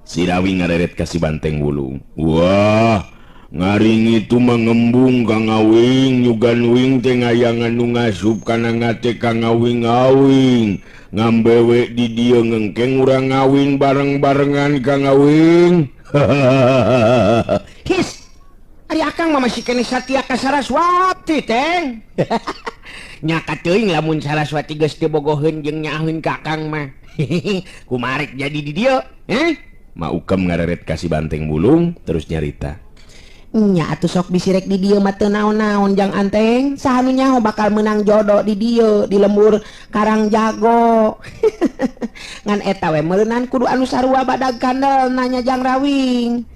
Si Rawing ngareret ka si Banteng Wulung. Wah, ngaring itu mengembung Kang Ngawing, nyugan wing teh ngayangan nu ngasup kana ngate Kang Ngawing-ngawing. Ngambewe di dieu ngengkeng urang ngawin bareng-barengan Kang Ngawing. His, ari akang mah masih keneh satia ka Saraswati teh. Nya kateuing lamun Saraswati geus teu bogoheun jeung nyaaheun ka Akang mah. Kumaha rek jadi di dieu? Heh? Ma Ukem ngareret ka si Banteng Wulung terus nyarita. Nya atuh sok bisirek di dieu mah teu naon-naon Jang Anteng. Saha nu nyaho bakal menang jodoh di dieu di lembur Karang Jago. Ngan eta we meureunan kudu anu sarua badag kandel nanya Jang Rawing.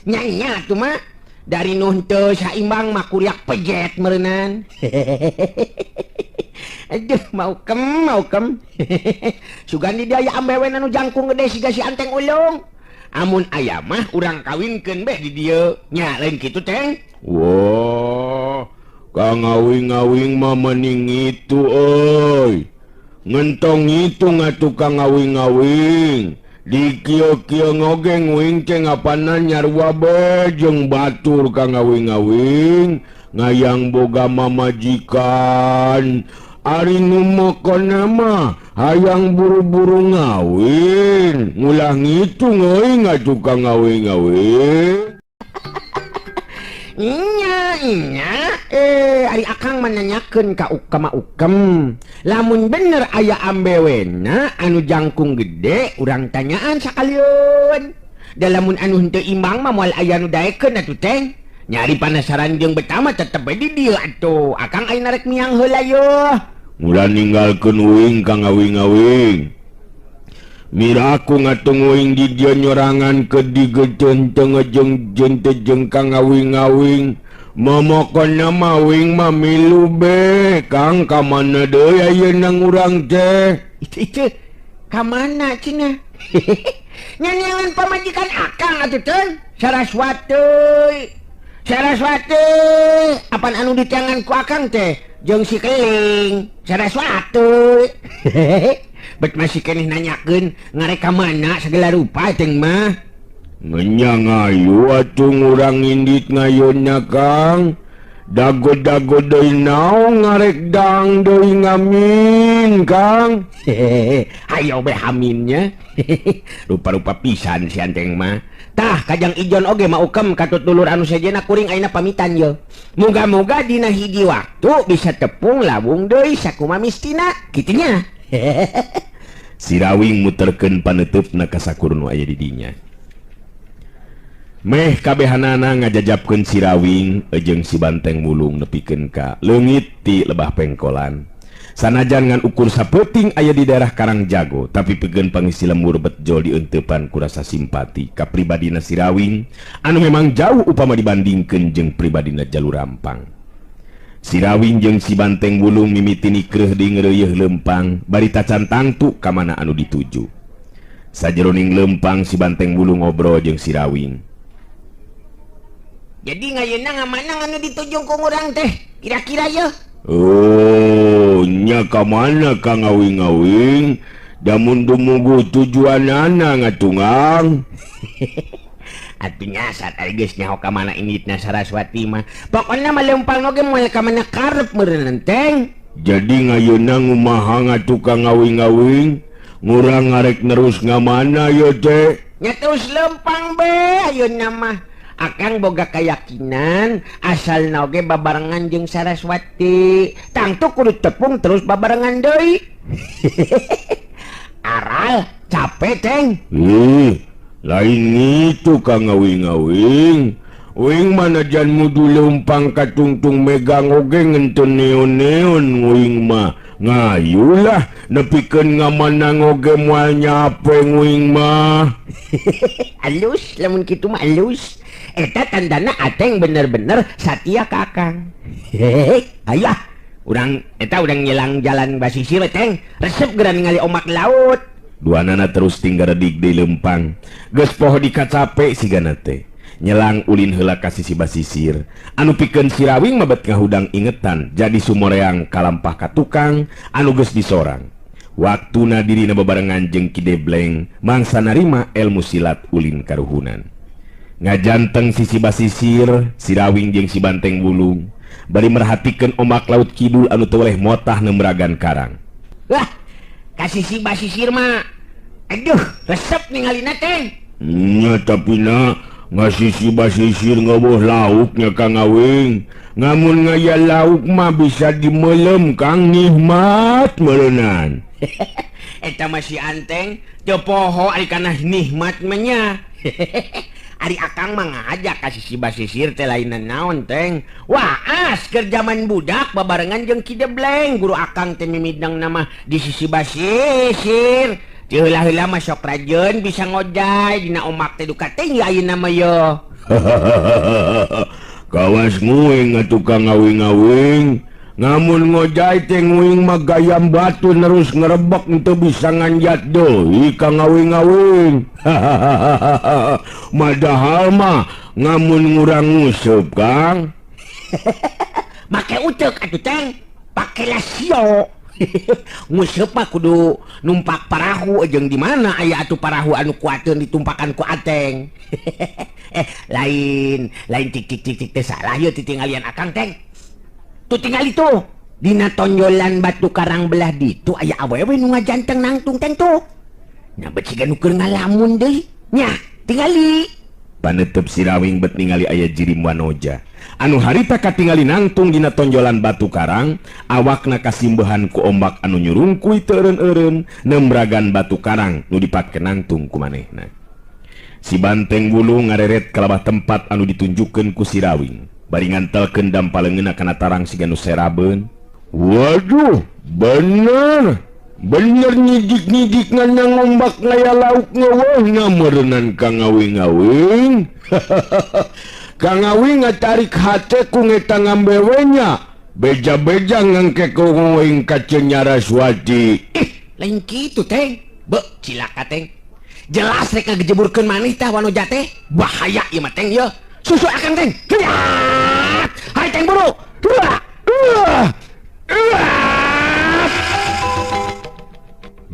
Nya nya atuh mah dari nu henteu saimbang mah kuriak pejet meureunan. Aduh mau kem. Sugan di dieu aya ambewen anu jangkung gede siga si Anteng Ulung. Amun aya mah urang kawinkeun beh di dieu. Nya lain kitu Teng. Wah, Kang Awing-awing mah mending itu euy. Ngentong itu ngatuh Kang Awing-awing. Di kieu-kieu ngogeng uing teh ngapanan nyarua be jeung batur Kang Awing-awing. Ngayang boga mamajikan. Ari nu mokona mah hayang buru-buru ngawin. Ngulah ngitung euy ngatuh Kang Awing-awing. Nya nya ari Akang menanyakeun ka Ukem Ukem. Lamun bener aya ambewena anu jangkung gede urang tanyaan sakalian. Da lamun anu henteu imbang mah moal aya nu daekeun atuh Teng. Nyari panasaran jeung betama tetep we di dieu atuh. Akang ayeuna rek miang heula yeuh. Ulah ninggalkeun uing Kang Awing-awing. Miraku ngatung uing di dieu nyorangan ke digeuteunteng jeung jeung jeung Kang Awing-awing. Momokona mah uing mah milu be Kang ka mana deui ayeuna urang teh? Itu ka mana cenah? Nyanyian pamajikan Akang atuh Teng. Saraswati. Saraswati, apan anu ditiangan ku Akang teh jeung si Keling. Saraswati. Bet masih keneh nanyakeun ngarek ka mana segala rupa teng mah. Ngenya ngayu atuh ngurang indit ngayunna Kang. Dago-dago deui naon ngarek dang deui ngamin Kang. Hayo be haminnya. Rupa-rupa pisan si Anteng mah. Tah kajang ijon oge ma Ukem katut dulur anu sejenna kuring ayeuna pamitan ye. Muga-muga dina hiji waktu bisa tepung lawung deui sakumaha mistina kitu nya. Si Rawing muterkeun paneuteup ka sakur nu aya di dinya. Meh kabehanana ngajajapkeun si Rawing jeung si Banteng Wulung nepikeun ka leungit ti lebah pengkolan. Sanajan ngan ukur sapeuting aya di daerah Karang Jago, tapi pikeun pangisi lembur betjol dieunteupan ku rasa simpati ka pribadina si Rawing anu memang jauh upama dibandingkeun jeung pribadina Jalur Rampang. Si Rawing jeung si Banteng Wulung mimiti nikreuh di ngeureuyeih leumpang bari tacan tangtu ka mana anu dituju. Sajeroning leumpang si Banteng Wulung ngobrol jeung si Rawing. Jadi ngayeuna ngamana anu dituju ku urang teh? Kira-kira yeuh. Oh, nya ka mana Kang Awing-awing? Damun dumugu tujuanana ngatungang. Atuh nyasar ari geus nyaho ka mana inditna Saraswati mah. Pokona mah leumpang oge moal ka mana karep meureun Teng. Jadi ngayeuna ngumaha ngatuh Kang Awing-awing? Ngurang ngarek nerus ngamana ye teh? Nya terus leumpang be ayeuna mah. Akang boga keyakinan asal oge babarengan jeung Saraswati. Tangtu kudu tepung terus babarengan deui. Aral capek Teng. Ih, lain itu Kang Awing-awing. Uing manajan mudu leumpang katungtung megang oge ngenteu neon-neon uing mah. Ngayulah nepikeun ngamanang oge moal nyape uing mah. Alus lamun kitu mah alus. Eta tandana Ateng bener-bener satia ka Akang. Hehehe, ayah, urang eta urang nyelang jalan basisir Teng, resep geura ningali omak laut. Duanana terus tinggal redik di lempang. Geus poho dikacape sigana teh. Nyelang ulin heula ka sisi basisir. Anu pikeun si Rawing mah bet ngahudang ingetan jadi sumoreang kalampah ka tukang anu geus disorang. Waktuna dirina bebarengan jeung Ki Debleng mangsa narima ilmu silat ulin karuhunan. Ngajanteng sisi basisir, si Rawing jeung si Banteng Wulung bari merhatikeun ombak laut kidul anu teu weleh motah nembragan karang. Wah, ka sisi basisir mah aduh, resep ningalina Teng. Nya tapi na Ngasisi basisir ngeuweuh lauknya Kang Awing. Ngamun ngaya lauk mah bisa dimelem Kang, nikmat meureunnan. Eta mah si Anteng teu poho ari kana nikmat mah nya. Ari akang mah ngajak ka sisi basisir teh lain naon Teng. Wah, as keur jaman budak babarengan jeung Ki Debleng, guru akang teh mimidang nama di sisi basisir. Teu heula-heula mah sok rajeun bisa ngojay dina omak teh duka tinggi ayeuna mah yo. Kawas nguing atuh Kang Awing-awing. Ngamun ngojay teh nguing mah gayam batu nerus ngerebek teu bisa nganjat deui Kang Awing-awing. Madahal mah ngamun ngurang nguseup Kang. Make uceuk atuh Teng, pake lasio. Nguseup mah kudu numpak parahu, jeung di mana aya atuh parahu anu kuateun ditumpakan ku Ateng. Lain lain tik tik tik tik teh salah ieu titinggalian akang Teng. Tuh tinggal itu dina tonjolan batu karang belah ditu aya awewe nu ngajanteng nangtung Teng tuh. Nya bet siga nu keur ngalamun deui. Nya tingali. Panetep Sirawing bet ningali aya jirim wanoja anu harita katingali nangtung dina tonjolan batu karang, awakna kasimbehan ku ombak anu nyurungkuy teu eureun-eureun nembragan batu karang nu dipake nangtung ku manehna. Si Banteng Wulung ngareret kalabah tempat anu ditunjukkeun ku Sirawing, bari ngantelkeun dampaleungeunna kana tarang siga nu serabeun. Waduh, bener. Bener nyidik-nyidik ngan ngombak ngaya lauk ngeuweuhna meureunan Kang Awing-awing. Kang Awing ngatarik hate ku ngeta ngambewenya. Beja-beja ngangke ku nguing ka Nyaraswati. Ih, lain kitu Teng. Be, cilaka Teng. Jelas rek ngagejeburkeun maneh tah wanoja teh. Bahaya ieu mah Teng yeuh. Susu akang Teng. Hiat! Hai Teng buru.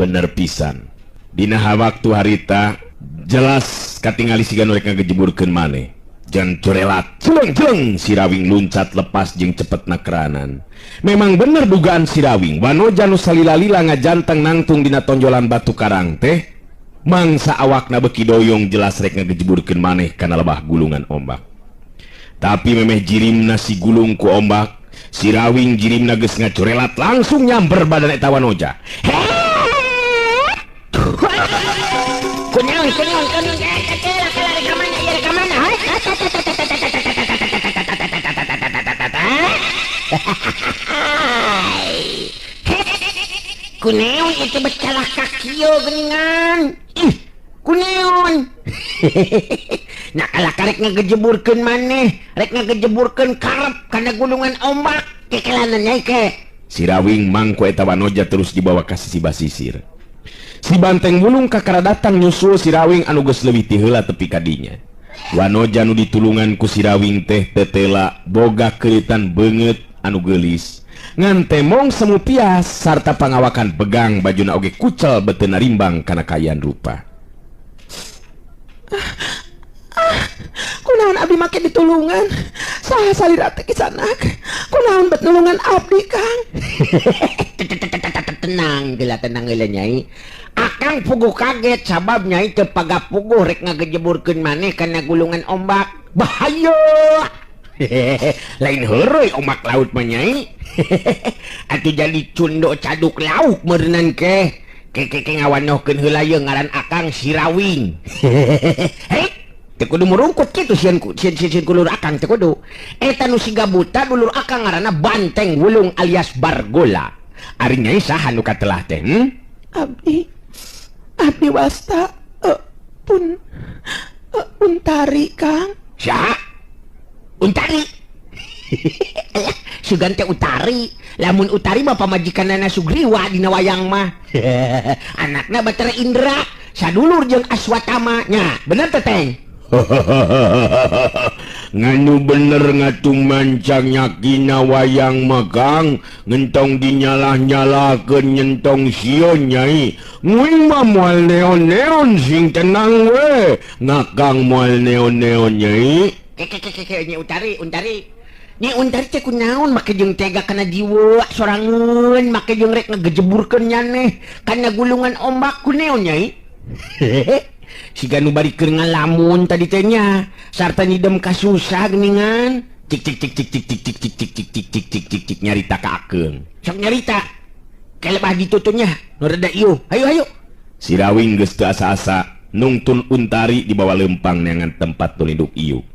Bener pisan. Dina waktu harita jelas katingali siga nu rek ngagejeburkeun maneh. Jan corelat, celeng-celeng Sirawing luncat lepas jeung cepet nakeranan. Memang bener dugaan Sirawing, wanoja nu salila-lila ngajanteng nangtung dina tonjolan batu karang teh mangsa awakna beuki doyong jelas rek ngagejeburkeun maneh kana lebah gulungan ombak. Tapi memeh jirimna si gulung ku ombak, Sirawing jirimna geus ngacorelat langsung nyamber badan eta wanoja. Kunaon kunaon kunaon kela kela rek ka mana ieu rek ka mana hai. Kunaon itu becalah kaki yo geuningan. Ih, kunaon. Nah kalah karek ngagejeburkeun maneh, rek ngagejeburkeun karep kana gulungan ombak kekelanan nyai ke. Sirawing mangku eta wanoja terus dibawa ka sisi basisir. Si Banteng Wulung kakara datang nyusul Sirawing anu geus leuwih ti heula tepi ka dinya. Wanoja nu ditulungan ku Sirawing teh tetela boga keuritan beungeut anu geulis. Ngan temong semu pias sarta pangawakan begang bajuna oge kucel beteuna rimbang kana kaayaan rupa. Kunaon abdi make ditulungan? Saha salira teh kisanak? Kunaon bet nulungan abdi Kang? Tenang geula, tenang geula Nyai. Akang puguh kaget sabab Nyai teu pagapuguh rek ngagejeburkeun maneh kana gulungan ombak. Bahaya. Lain heureuy ombak laut mah Nyai. Atuh jadi cundo caduk lauk meureunan ke. Ke ngawanohkeun heula ye ngaran akang Sirawing. Hei, teu kudu murungkut kitu sieun sieun ku lur akang teu kudu. Eta nu siga buta dulur akang ngaranna Banteng Wulung alias Bargola. Ari Nyai saha nu katelah teh? Abdi wasta pun Untari Kang. Saha? Untari. Sugan teh Utari. Lamun Utari mah pamajikanana Sugriwa dina wayang mah. Anakna Batara Indra, sadulur jeung Aswatama nya. Bener teh Teng? Nganu bener ngatung mancang nyakina wayang mah Kang, ngentong dinyalah-nyalahkeun nyentong sieun Nyai. Nguing mah moal neon-neon sing tenang we. Ngakang moal neon-neon Nyai. Ke Nyi Utari, Untari. Nyi Untari teh kunaon make jeung tega kana jiwa sorangan, make jeung rek ngagejeburkeun nyaneh kana gulungan ombak kunaon Nyai? Siga nu bari keur ngalamun tadi teh nya sarta nyidem kasusah geuningan. Cik cik cik cik cik cik cik cik cik cik cik cik cik cik cik nyarita ka akeung. Sok nyarita. Kelebah ditutunya nu reda ieu. Hayu hayu. Sirawing geus teu asa-asa nungtun Untari dibawa lempang neangan tempat nu linduk ieu.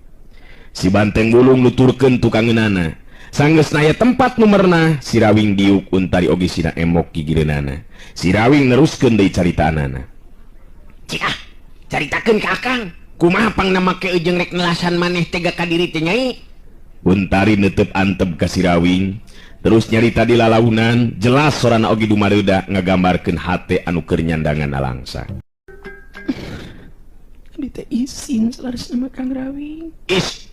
Si Banteng Bulung nuturkeun tukangeunana. Sanggeus aya tempat nu merenah, Sirawing diuk Untari oge sina emok gigireunana. Sirawing neruskeun deui caritaanana. Cik ah, caritakeun ka akang. Kumaha pangna make jeung rek nelasan maneh tega ka diri teh Nyai? Untari netep antep ka Sirawing, terus nyarita di lalaunan, jelas sorana oge dumareuda ngagambarkeun hate anu keur nyandangan nalangsa. Abdi teh isin saleresna mah Kang Rawing. Is.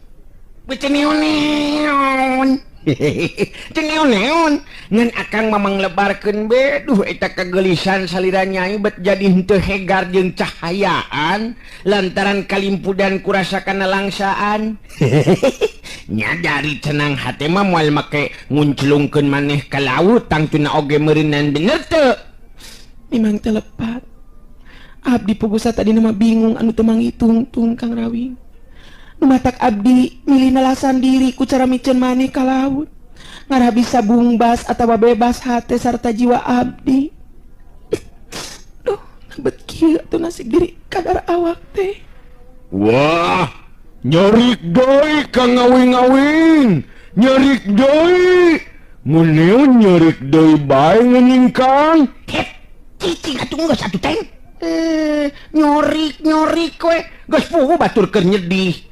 Beuteung neon. Teu neon-neon ngan akang mamang lebarkeun be duh eta kagelisan salira Nyai bet jadi henteu hegar jeung cahayaan lantaran kalimpudan kurasa kana langsaan. Nya dari tenang hate mah moal make ngunclungkeun maneh ka laut tangtuna oge meureunan bener teu. Memang teu lepat. Abdi pugusa tadi mah bingung anu teu mangitungtung Kang Rawing. Matak abdi milih nalasan diri ku cara miceun maneh ka laut. Ngarah bisa bungbas atawa bebas hate sarta jiwa abdi. Duh, bet kieu atuh nasib diri kadar awak teh. Wah, nyerik deui Kang Ngawing-ngawing. Nyerik deui. Mun nyerik deui bae ngeuning Kang. Hep, cicing atuh geus atuh teh. Nyorik-nyorik we geus puguh batur keur nyedih.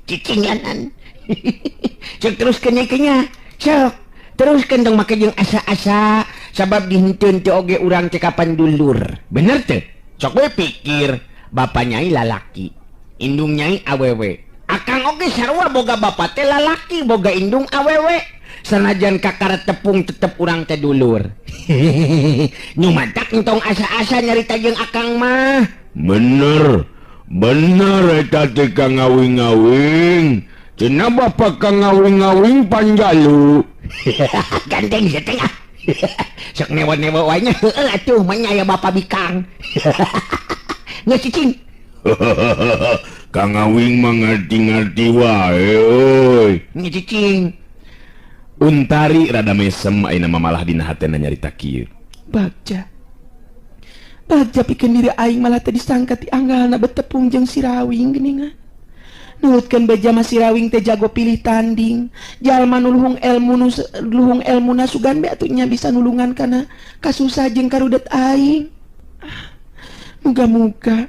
Cicinganan. Cek teruskeun nya. Sok, teruskeun dong make jeung asa-asa sabab dihenteun teh oge urang teh kapan dulur. Bener teh? Sok we pikir, bapa nyai lalaki, indung nyai awewe. Akang oge sarua boga bapa teh lalaki, boga indung awewe. Sanajan kakara tepung tetep urang teh dulur. Nu matak entong asa-asa nyarita jeung akang mah. Bener. Bener eta teh Kang Ngawing-ngawing. Cenah bapa Kang Ngawing-ngawing panjalu. Gandeng sia teh ah. Sok newa-newa wae nya heueuh atuh mah nya aya bapa bikang. Geus cicing. Kang Ngawing mah ngarti-ngarti wae euy. Nya cicing. Untari rada mesem ayeuna mah malah dina hatena nyarita kieu. Bagja. Bagja pikeun diri aing malah teh disangka ti anggalna betepung jeung Sirawing geuningan. Nurutkeun beja mah Sirawing teh jago pilih tanding. Jalma nu luhung elmu nu luhung elmuna sugan be atuh nya bisa nulungan kana kasusah jeung karudet aing. Ah, muga-muga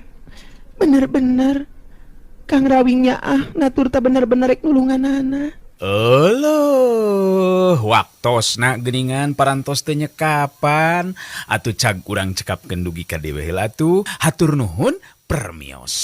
bener-bener Kang Rawingnya ah natur ta bener-bener rek nulunganana. Euleuh, waktosna geuningan parantos teh nyekapan atuh cag urang cekapkeun dugi ka dewe heula atuh. Hatur nuhun, permios.